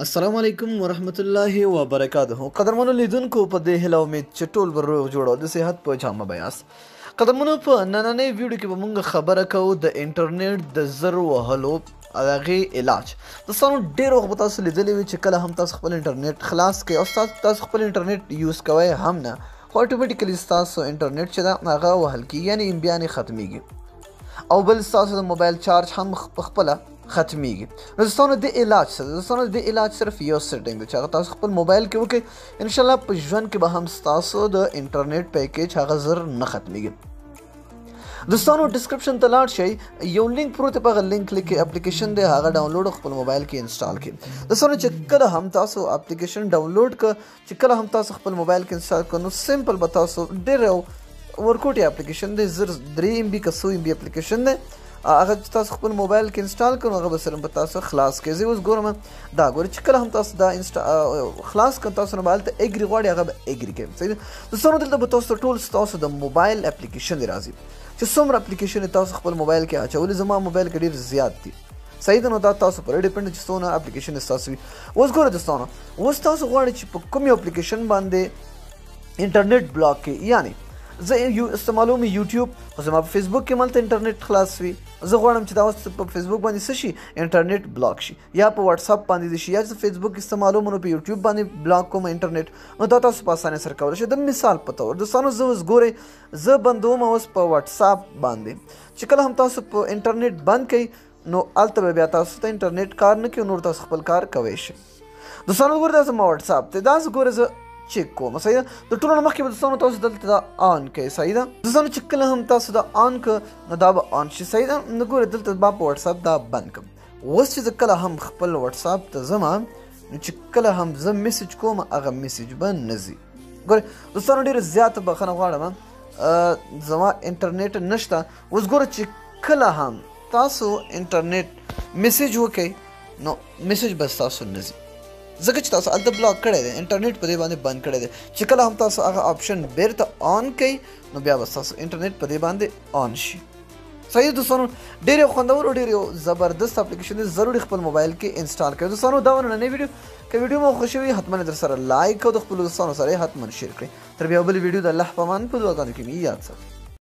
السلام علیکم ورحمت الله وبرکاته. قدرمنو لیدونکو، په دې هیله امید چې ټول به روغ جوړ او د صحت په جامه به یاست. قدرمنو، په نننۍ ویډیو کې به مونږ خبره کوو د انټرنیټ د زر وهلو او هغې علاج. دوستانو، ډېر وخت به تاسو لیدلی وي چې کله هم تاسو خپل انټرنیټ خلاص کړئ او تاسو خپل انټرنیټ یوز کوئ هم نه، خو automatically ستاسو انټرنیټ چې ده هغه وهل کېږي، یعنې امبیانې ختمیږي، او بل ستاسو د موبایل چارج هم په خپله ختمیږي. نو دوستانو، د علاج څه ده؟ دوستانو، د علاج صرف یو setting دی چې هغه تاسو خپل موبایل کې وکړئ، انشاءالله په ژوند کې به هم ستاسو د انټرنیټ package هغه زر نه ختمیږي. دوستانو، description ته لاړ شئ، یو لینک پروت دی، په هغه لینک کلیک کړئ، اپلیکیشن دی هغه download خپل موبایل کې install کړئ. دوستانو، چې کله هم تاسو اپلیکیشن download کړ، چې کله هم تاسو خپل موبایل کې install کړ، نو simple به تاسو ډېر یو ورکوټي اپلیکیشن دی، 1003 MB که څو MB اپلیکیشن دی، هغه چې تاسو خپل موبایل کې install کړئ، هغه به سره به تاسو خلاص کړئ. زه اوس ګورم، دا ګورئ چې کله هم تاسو دا خلاص کړئ، تاسو نه به هلته agree غواړي، هغه به agree کوي. صحیح ده دوستانو؟ دلته به تاسو ټول ستاسو د موبایل اپلیکیشن راځي چې څومره اپلیکیشن تاسو خپل موبایل کې اچولي. زما موبایل کې ډېر زیات دي. صحیح ده؟ نو دا تاسو پر depend چې څونه اپلیکیشن ستاسو وي. اوس ګوره دوستانو، اوس تاسو غواړئ چې په کوم یو اپلیکیشن باندې انټرنیټ block کړئ، یعنی زه یو استعمالوم یوټیوب، خو زما په فیسبوک کې ملته انټرنیټ خلاص وي، زه غواړم چې دا اوس په فیسبوک باندې څه شي انټرنیټ block شي، یا په واتساپ باندې شي، یا زه فیسبوک استعمالوم نو په یوټیوب باندې block کوم انټرنیټ، نو دا تاسو په اسانۍ سره کولی شئ. د مثال په تور دوستانو، زه اوس ګورئ زه بندوم اوس په واتساپ باندې، چې کله هم تاسو په انټرنیټ بند کړئ نو هلته به بیا تاسو ته انټرنیټ کار نه کوي، نور تاسو خپل کار کوی شئ. دوستانو ګورئ، دا زما واتساپ دی، دا زه ګورئ زه چک کوم. صحیح ده؟ د ټولو نه مخکې به دوستانو تاسو دلته دا on کړئ. صحیح ده دوستانو؟ چې کله هم تاسو دا on کړ نو دا به on شي. صحیح ده؟ نو ګورئ دلته به په واتساپ دا بند کړم. اوس چې زه کله هم خپل واتساپ ته ځم، نو چې کله هم زه message کوم هغه message به نه ځي. ګورئ دوستانو، ډېره زیاته بخښنه غواړم، زما انټرنیټ نشته. اوس ګوره چې کله هم تاسو انټرنیټ message وکئ نو message به ستاسو نه ځي، ځکه چې تاسو هلته block کړی دی، انټرنیټ په دې باندې بند کړی دی. چې کله هم تاسو هغه option بیرته on کړئ نو بیا به ستاسو انټرنیټ په دې باندې on شي. صحیح دوستانو، ډېر یو خوندور او ډېر یو زبردست اپلیکیشن دی، ضرور خپل موبایل کې install کړئ. دوستانو، دا وه نننۍ ویډیو، که ویډیو مو خوښه وي حتما در سره like او د خپلو دوستانو سره یې حتما share کړئ. تر بیا بلې ویډیو د الله په امان، په دعاګانو کې مې یاد ساتئ.